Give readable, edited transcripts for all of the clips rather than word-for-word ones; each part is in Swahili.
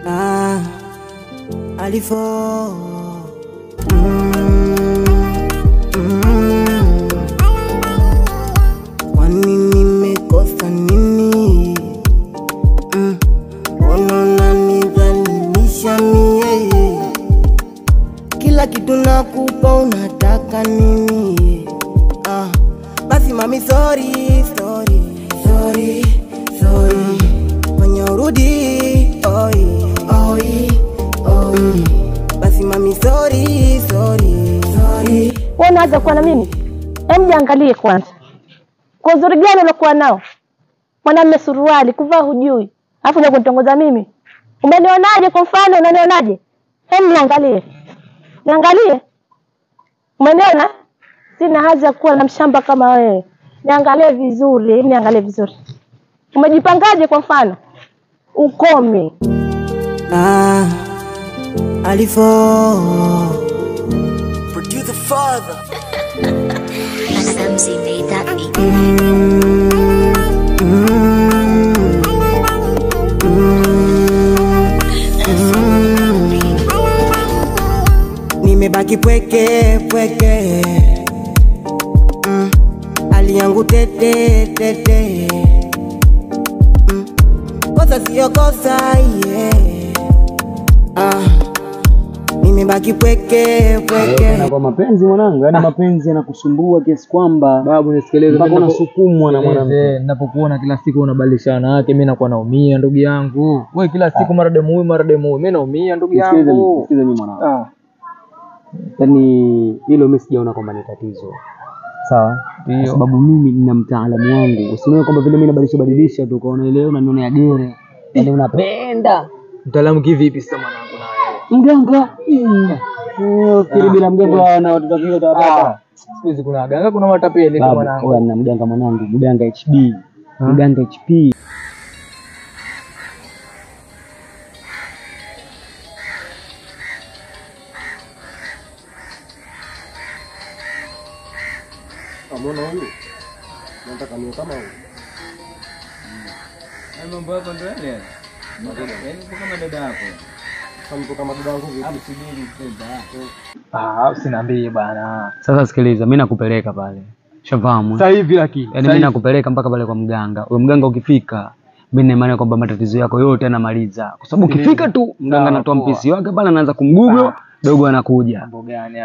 Ah, alifo. Kwani nimekosa nini? Mbona unanidhalilisha mie? Kila kitu nakupa unataka nini? Ah, basi mami sorry, sorry, sorry, sorry. Fanya urudi, oi, oi, oi. Basi mami sorry, sorry, sorry. Wewe unaanza kuwa na mimi? Hem, jiangalie kwanza. Kwa uzuri gani ulokuwa nao? Mwanamume suruali kuvaa hujui. Alafu unakuja kunitongoza mimi. Umenionaje kwa mfano, unanionaje? Hem, niangalie. Niangalie. Umeniona? Sina haja kuwa na mshamba kama wewe. Niangalie vizuri, niangalie vizuri. Umejipangaje kwa mfano? Ukome. Ah, alifo. Produce the father. SMZ made that beat. Nimebaki pweke pweke. Hali yangu tete tete. Kosa siyo kosa, yeah. Ah, nimebaki pweke pweke. Na kwa mapenzi mwanangu, yani mapenzi yanakusumbua kiasi kwamba babu nisikilize, mpaka unasukumwa na mwanamke. Ninapokuona kila siku unabadilishana wanawake, mimi nakuwa naumia ndugu yangu. Wewe kila siku mara demu huyu mara demu huyu, mimi naumia ndugu yangu. Nisikilize mimi mwanangu. Yaani hilo mimi sijaona kwamba ni tatizo. Sawa? Kwa sababu mimi nina mtaalamu wangu. Usione kwamba vile mimi nabadilisha badilisha tu ukaona ile unaniona ya gere. Yaani unapenda. Mtaalamu kivipi sasa mwanangu na wewe? Mganga. Fikiri bila mganga na watoto wako utawapata. Siku hizi kuna waganga, kuna matapeli tu mwanangu. Wewe na mganga mwanangu, mganga HD. Mganga HP. Mbona huyu? Nataka niwe kama huyu. Mambo yako ndio yale yale. Yaani uko kama dada yako. Kama uko kama dada yangu vipi? Hapo subiri dada yako. Ah, usiniambie bana. Sasa sikiliza, mimi nakupeleka pale. Shafahamu. Sasa hivi lakini. Yaani mimi nakupeleka mpaka pale kwa mganga. Huyo mganga ukifika, mimi na imani kwamba matatizo yako yote anamaliza. Kwa sababu ukifika tu mganga anatoa mpisi wake pale, anaanza kumgugo. Dogo anakuja.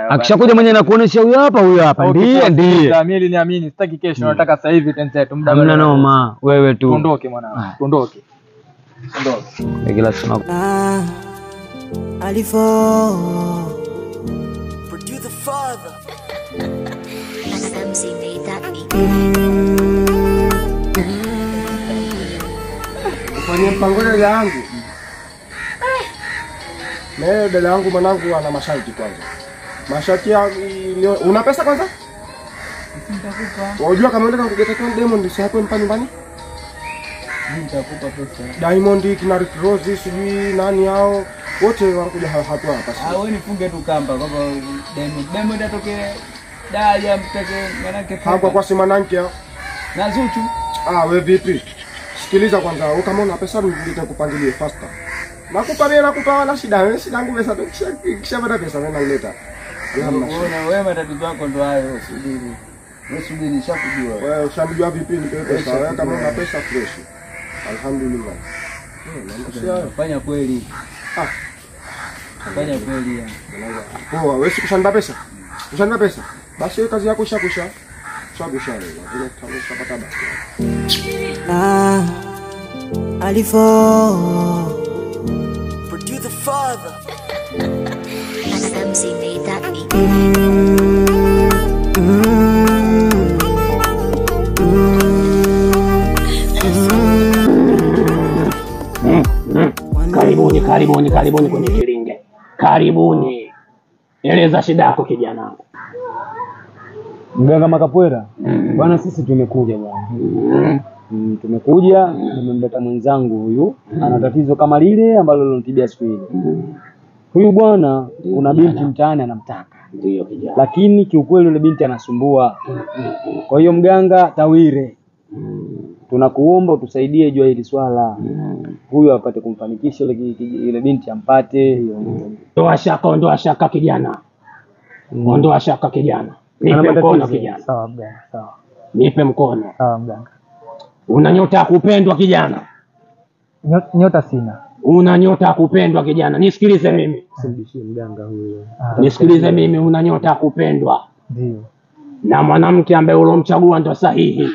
Akishakuja mwenyewe anakuonesha huyu hapa, huyu hapa. Ndiye ndiye. Mimi niamini, sitaki kesho, nataka sasa hivi tenzetu. Muda hamna noma, wewe tu. Tuondoke mwanangu. Tuondoke. Tuondoke. Kila siku. Ah, alifo. Produce the father. SMZ made that beat. Ufanye mpango dada yangu. Na dada yangu mwanangu ana masharti kwanza. Masharti ya una pesa kwanza? Nitakupa. Unajua kama unataka kugeta kwa Diamond si hapo mpa nyumbani? Mimi nitakupa pesa. Diamond kina Rick Rose sijui nani hao wote wanakuja hapo hapa. Ah, wewe nifunge tu kamba kwamba Diamond atoke Daya mteke manake hapo kwa si mananke hao. Na Zuchu. Ah, wewe vipi? Sikiliza kwanza, wewe kama una pesa nitakupangilia faster. Nakupa mimi, nakupa wala shida. Wewe shida yangu pesa tu, kisha pata pesa mimi naleta. Unaona wewe matatizo yako ndo hayo, subiri. Wewe subiri nishakujua. Wewe ushanijua vipi nipe pesa? Wewe kama una pesa fresh. Alhamdulillah. Fanya kweli. Ah. Fanya kweli ya. Poa, wewe sikushanipa pesa? Ushanipa pesa? Basi wewe kazi yako ishakusha. Ishakusha wewe. Vile tutapata basi. Ah, alifo. The father. SMZ made that beat. Karibuni, karibuni, karibuni kwenye kilinge. Karibuni. Eleza shida yako kijana wangu. Mganga Makapwera, bwana sisi tumekuja bwana. Tumekuja, nimemleta mwenzangu huyu, ana tatizo kama lile ambalo lilonitibia siku ile. Huyu bwana kuna binti mtaani anamtaka. Ndio kijana. Lakini kiukweli yule binti anasumbua. Kwa hiyo mganga Tawire, Tunakuomba utusaidie juu ya hili swala. Huyu apate kumfanikisha ile binti ampate. Ondoa shaka, ondoa shaka kijana. Ondoa shaka kijana. Nipe mkono kijana. Sawa mganga, sawa. Nipe mkono. Sawa mganga. Una nyota ya kupendwa kijana. Nyota sina. Una nyota ya kupendwa kijana. Nisikilize mimi. Usimbishie mganga huyo. Nisikilize mimi, una nyota ya kupendwa. Ndio. Na mwanamke ambaye ulomchagua ndo sahihi.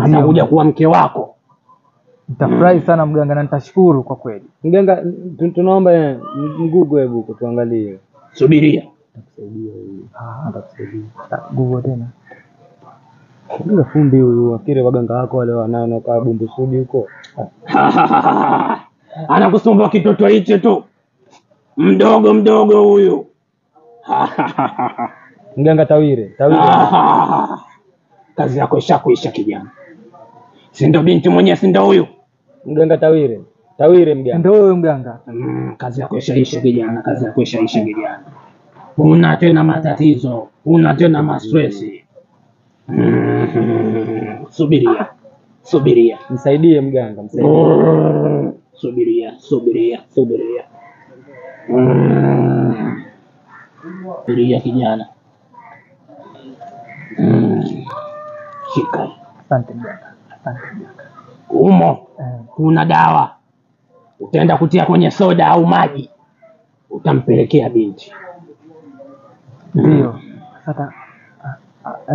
Atakuja kuwa mke wako. Nitafurahi sana mganga na nitashukuru kwa kweli. Mganga, tunaomba mgugo hebu tuangalie. Subiria. Atakusaidia huyu. Atakusaidia. Gugo tena. Mganga fundi huyu, akire waganga wako wale wanao kwa Bumbusudi huko. Anakusumbua kitoto hicho tu. Mdogo mdogo huyu. Mganga Tawire, Tawire. Kazi yako ishakuisha kijana. Si ndo binti mwenyewe, si ndo huyu? Mganga Tawire. Tawire mganga. Ndio huyu mganga. Kazi yako ishaisha kijana, kazi yako ishaisha kijana. Una tena matatizo, una tena mastress. Subiria. Subiria. Msaidie mganga, msaidie. Subiria, subiria, subiria. Subiria kijana. Shika. Asante mganga. Asante mganga. Umo kuna dawa. Utaenda kutia kwenye soda au maji. Utampelekea binti. Ndio. Sasa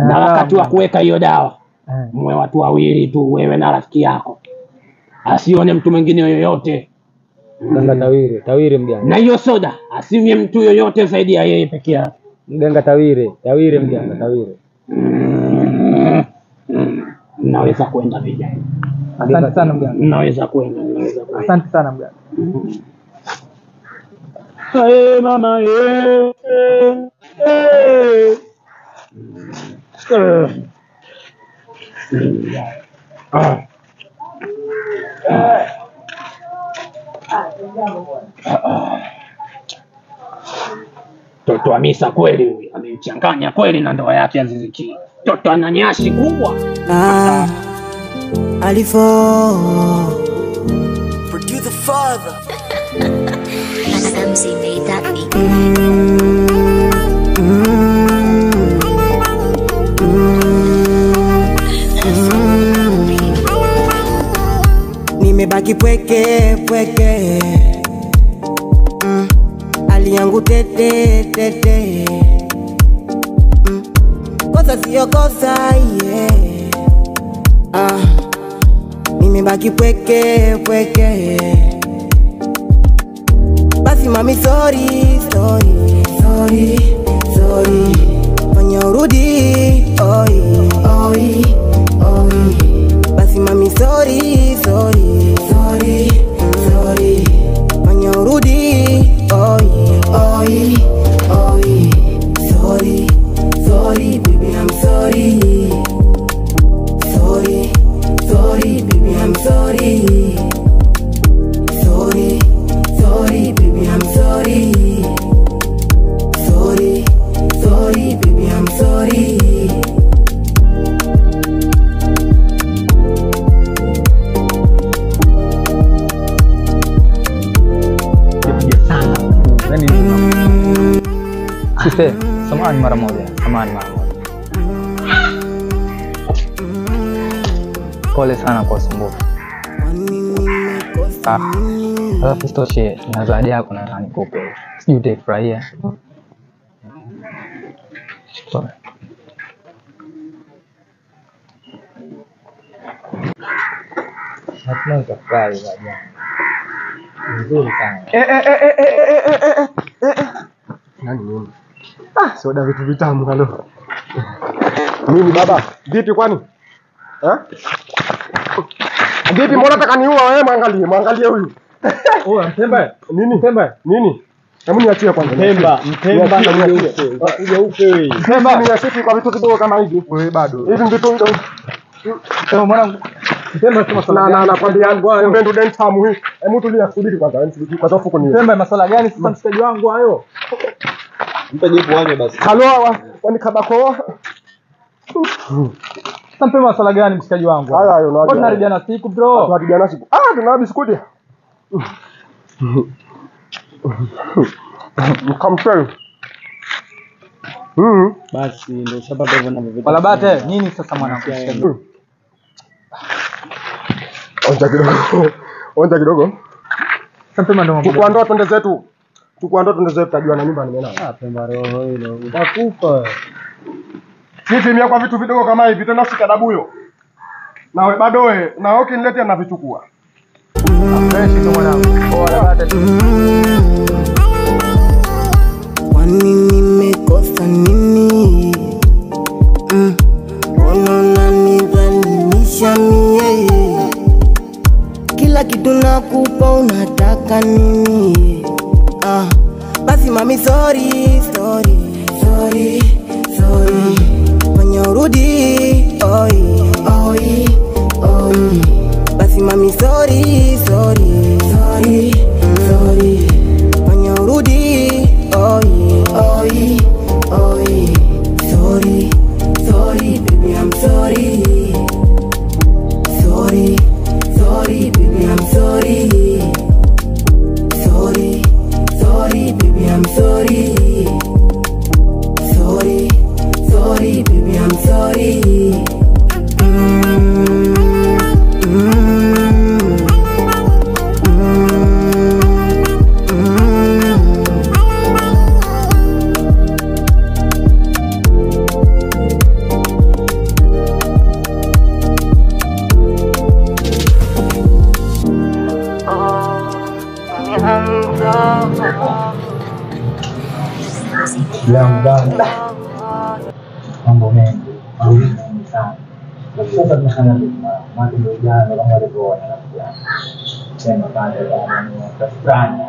na wakati wa kuweka hiyo dawa mwe watu wawili tu, wewe na rafiki yako, asione mtu mwingine yoyote. Mganga Tawire, Tawire mganga. Na hiyo soda asinywe mtu yoyote zaidi ya yeye peke yake. Mganga Tawire, Tawire mganga, Tawire. Naweza kwenda vijana. Asante sana mganga. Naweza kwenda, naweza kwenda. Asante sana mganga. Hey mama, eh eh. Toto Hamisa kweli huyu amemchanganya kweli na ndoa yake Aziziki. Toto ana nyashi kubwa. Alifo Produce the father. MC made that beat. Nimebaki pweke pweke, hali yangu tete tete, kosa siyo kosa, yeah. Nimebaki pweke pweke, basi mami sorry sorry sorry sorry, fanya urudi oi oi oi, basi mami sorry sorry sorry sorry, fanya urudi oi oi oi, sorry sorry baby I'm sorry, sorry sorry baby I'm sorry, sorry sorry baby I'm sorry, sorry sorry baby I'm sorry. Siste, samahani mara moja, samahani mara moja. Pole sana kwa usumbufu. Alafu isitoshe na zawadi yako nataka nikupe. Sijui utaifurahia. Pole. Natumai utafurahi zawadi yangu. Nzuri sana. Nani mimi? Soda vitu vitamu halo. Mimi baba, vipi kwani? Eh? Vipi mbona nataka niua wewe, mwangalie, mwangalie huyu. Oh, Mpemba. Nini? Mpemba. Nini? Hebu niachie kwanza. Mpemba, Mpemba na uje upe. Upe wewe. Mpemba, niachie kwa vitu kidogo kama hivi. Wewe bado. Hivi vitu kidogo. Sema mwanangu. Mpemba sema swala gani? Na nakwambia kumbe ndo dance tamu hii. Hebu tulia subiri kwanza, hebu subiri kwanza fuko ni. Mpemba maswala gani sasa mshikaji wangu hayo? Mpe jibu wanywe basi. Kaloa kwani kabako. Sasa mpe maswala gani mshikaji wangu? Haya hayo Mbona tunaharibiana siku bro? Tunaharibiana siku. Ah, tuna biskuti. Mkamsel. Basi ndio ushapata hivyo ninavyovitaka. Wala bate nini sasa mwanangu? Onja kidogo. Onja kidogo. Sasa Pemba ndo mambo. Tukuandoa twende zetu. Tukuandoa twende zetu tajua na nyumba nimenayo. Ah, Pemba roho hilo. Utakufa. Sisi mia kwa vitu vidogo kama hivi tena sikadabu huyo. Na wewe bado wewe na wewe ukiniletea navichukua. Fresh tu mwanangu. Wala bate. Kwani nimekosa nini? Mbona unanidhalilisha mie? Kila kitu nakupa unataka nini? Ah, basi mami sorry, sorry, sorry, sorry. Fanya urudi, oi, oi, oi. Basi mami sorry, sorry, sorry, sorry. Fanya urudi, oi, oi, oi. Sorry, sorry, baby, I'm sorry. Sorry, sorry, baby, I'm sorry. Sorry, sorry, baby, I'm sorry. Sorry, sorry, baby, I'm sorry. Langu mambo mengi mengi sana. Sasa tunafanya vipi? Maana ndio jana kama walivyoona rafiki yangu. Sema baada ya tafurani.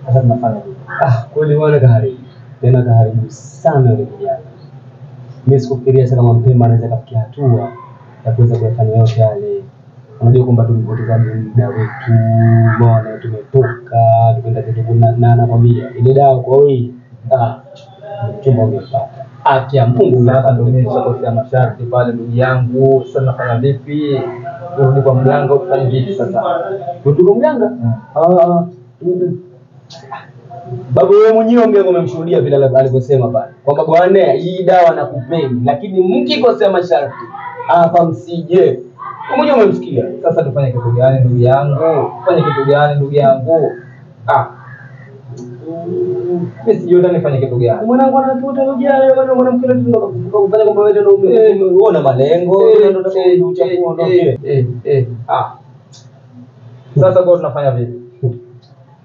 Sasa tunafanya vipi? Ah, kweli wale kaharibu. Tena kaharibu sana yule kijana. Mimi sikufikiria sana kama Mpemba anaweza kafikia hatua ya kuweza kuyafanya yote yale. Unajua kwamba tumepoteza muda wetu, mbona tumetoka, tukaenda zetu na nakwambia ile dawa kwa wewe ah, mchumba umepata. Afya Mungu Sasa ndio mimi nishakosea masharti pale ndugu yangu. Sasa nafanya vipi? Urudi kwa mganga ufanye vipi sasa? Urudi kwa mganga? Ah. Babu wewe mwenyewe mganga umemshuhudia vile alivyosema pale. Kwamba bwana hii dawa nakupeni lakini mkikosea masharti hapa msije. Wewe mwenyewe umemsikia. Sasa tufanye kitu gani ndugu yangu? Tufanye kitu gani ndugu yangu? Ah. Mimi sijui hata nifanye kitu gani. Mwanangu anatuta ujana bado mwanamke ndio kufanya kwamba wewe ndio umeona malengo ndio ndio uchafua ndio. Ah. Sasa kwa tunafanya vipi?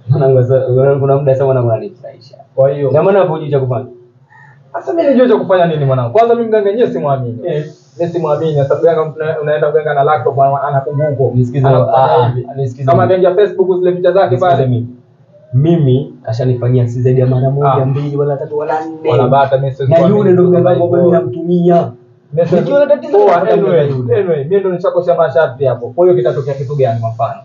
Mwanangu sasa kuna muda sana mwanangu ananifurahisha. Kwa hiyo na maana hapo hujui cha kufanya. Sasa mimi nijue cha kufanya nini mwanangu? Kwanza mimi mganga yenyewe simwamini. Mimi simwamini sababu mganga unaenda mganga na laptop anakugugo. Nisikize nisikize. Kama ameingia Facebook zile picha zake pale. Mimi kashanifanyia si zaidi ya mara moja, mbili wala tatu wala nne. Wala bata mimi siwezi. Na yule ndio mganga wangu mimi namtumia. Nikiona tatizo anyway, mimi ndio nishakosea masharti hapo. Kwa hiyo kitatokea kitu gani kwa mfano?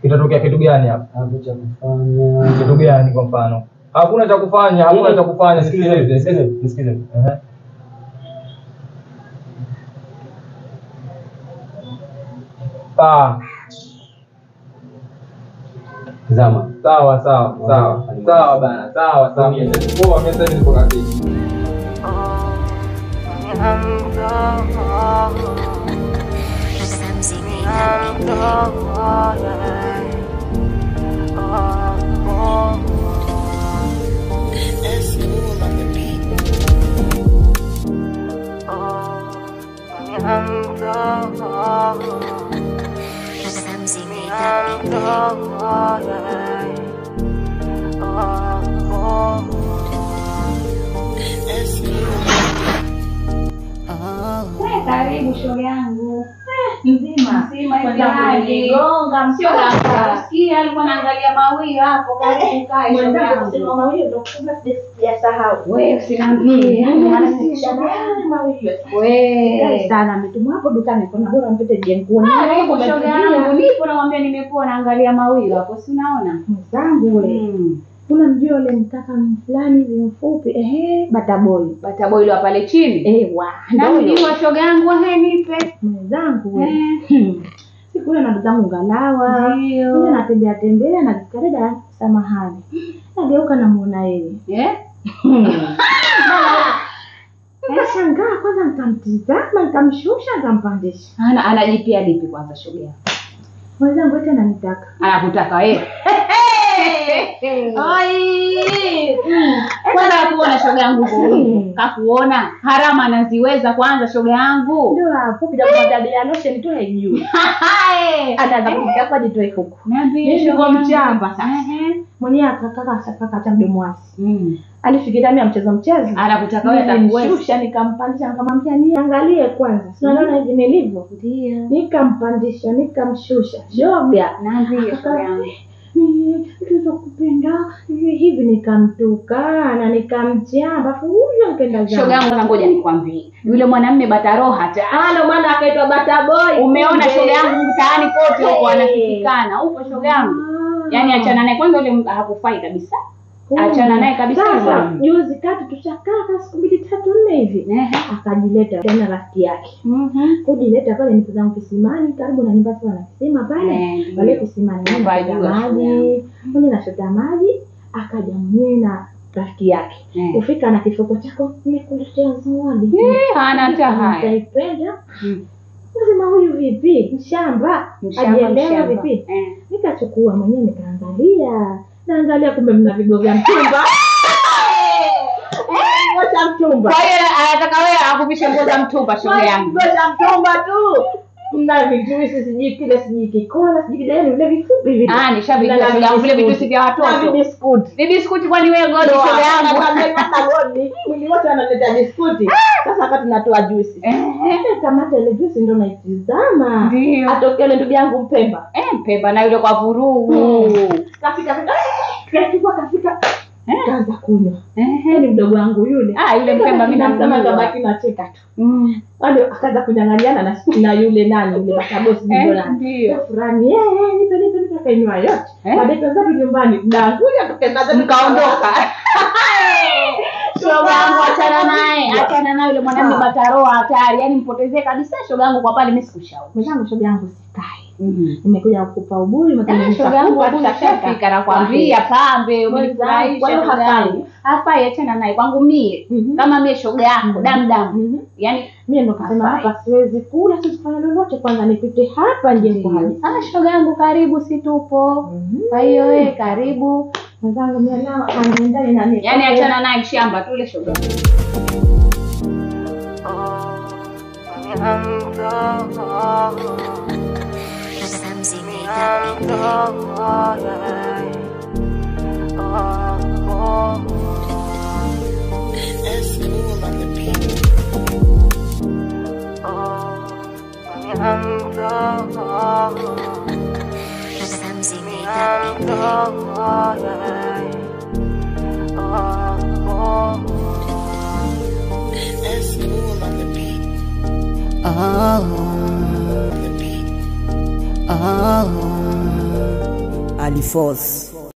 Kitatokea kitu gani hapo? Hapo cha kufanya. Kitu gani kwa mfano? Hakuna cha kufanya, hakuna cha kufanya. Nisikilize, nisikilize. Ah. Tazama. Sawa sawa sawa. Sawa bana, sawa sawa. Poa, mimi sasa nipo kazini. Karibu shoga yangu. Mzima. Mzima hivi. Gonga msio la. Sikia alikuwa anaangalia mawio hapo karibu kae shoga yangu. Sema mawio ndio kabla sijasahau. Wewe usiniambie. Maana sijasahau mawio. Wewe sana ametumwa hapo dukani kuna bora mpete jenguoni. Karibu shoga yangu. Nipo namwambia nimekuwa naangalia mawio hapo si unaona? Mzangu ule. Unamjua yule mkaka fulani hivi mfupi, ehe, Bataboy. Bataboy yule pale chini? Ewa. Namjua shoga yangu, ehe, nipe. Mwenzangu wewe. Siku ile na ndugu zangu ngalawa. Mimi natembea tembea na kikareda, samahani. Nageuka namuona yeye. Eh? Nikashangaa kwanza, nikamtizama, nikamshusha, nikampandisha. Anajipia lipi kwanza shoga yangu? Mwenzangu eti ananitaka. Anakutaka wewe? Ai! Kwanza kuona shoga yangu huko. Kakuona harama anaziweza kwanza shoga yangu. Ndio hapo kija kwa bila lotion tu haijui. Ataanza kupika kwa jitoe huko. Niambie shoga mchamba sasa. Mwenyewe akakaka akaka mdomo wake. Alifikiria mimi mchezo mchezo. Anakutaka wewe atakuweza. Shusha nikampandisha nikamwambia niangalie kwanza. Si unaona hivi nilivyo? Ndio. Nikampandisha nikamshusha. Shoga. Niambie shoga yangu. Mimi kupenda hivi nikamtukana nikamchamba afu huyo nikaenda zangu. Shoga yangu ngoja nikwambie. Yule mwanamume bataroha hata. Ah, ndio maana akaitwa Bataboy. Umeona shoga yangu mtaani kote huko anafikikana. Upo shoga yangu. Yaani achana naye kwanza, yule hakufai kabisa. Achana naye kabisa. Sasa juzi kati tushakaa siku 2 3 4 hivi. Akajileta tena rafiki yake. Kujileta pale nipo zangu kisimani karibu na nyumba sana kisima pale. Pale kisimani na maji. Mimi nashota maji, akaja mwenyewe na rafiki yake. Ufika na kifuko chako, nimekuletea zawadi. Hana hata haya. Nitaipenda. Nasema huyu vipi? Mshamba. Ajielewa vipi? Nikachukua mwenyewe nikaangalia. Naangalia kumbe mna vigo vya mtumba. Nguo za mtumba. Kwa hiyo anataka wewe akuvishe nguo za mtumba shoga yangu. Nguo za mtumba tu. Mna vitu sijui kile sijui kikola sijui kile vile vifupi hivi. Ah, nishavijua shoga yangu vile vitu si vya watoto. Na biskuti. Biskuti kwani wewe godi shoga yangu. Hata godi. Mwili wote analeta biskuti. Sasa wakati natoa juice. Kamata ile juice ndio naitizama. Atokea ile ndugu yangu Mpemba. Mpemba na yule kwa vurugu. Kafika kafika. Kaanza kunywa. Ni mdogo wangu yule. Ah, yule Mpemba mimi namsema kabaki nacheka tu. Wale akaanza kunyang'anyana na yule nani yule batabosi ndio nani. Fulani nipe nipe kainywa yote. Baadaye tukaenda nyumbani. Danguja tukaenda mkaondoka. Shoga yangu achana naye, achana naye yule mwanamume bataroa hatari. Yaani mpotezee kabisa shoga yangu kwa pale mimi sikushauri. Mwenzangu shoga yangu sikai. Nimekuja kukupa ubuyu, shoga yangu ushafika nakwambia pambe umenifurahisha. Hafai. Hafai, achana naye kwangu mie. Kama mie shoga yako damu damu. Yaani mie ndo kasema hapa siwezi kula, siwezi kufanya lolote, kwanza nipite hapa nje kwa hali. Ah, shoga yangu karibu, si tupo. Kwa hiyo wewe karibu. Mwenzangu mie nao anaendana na mimi. Yaani achana naye mshamba tu ile shoga. Ali Force.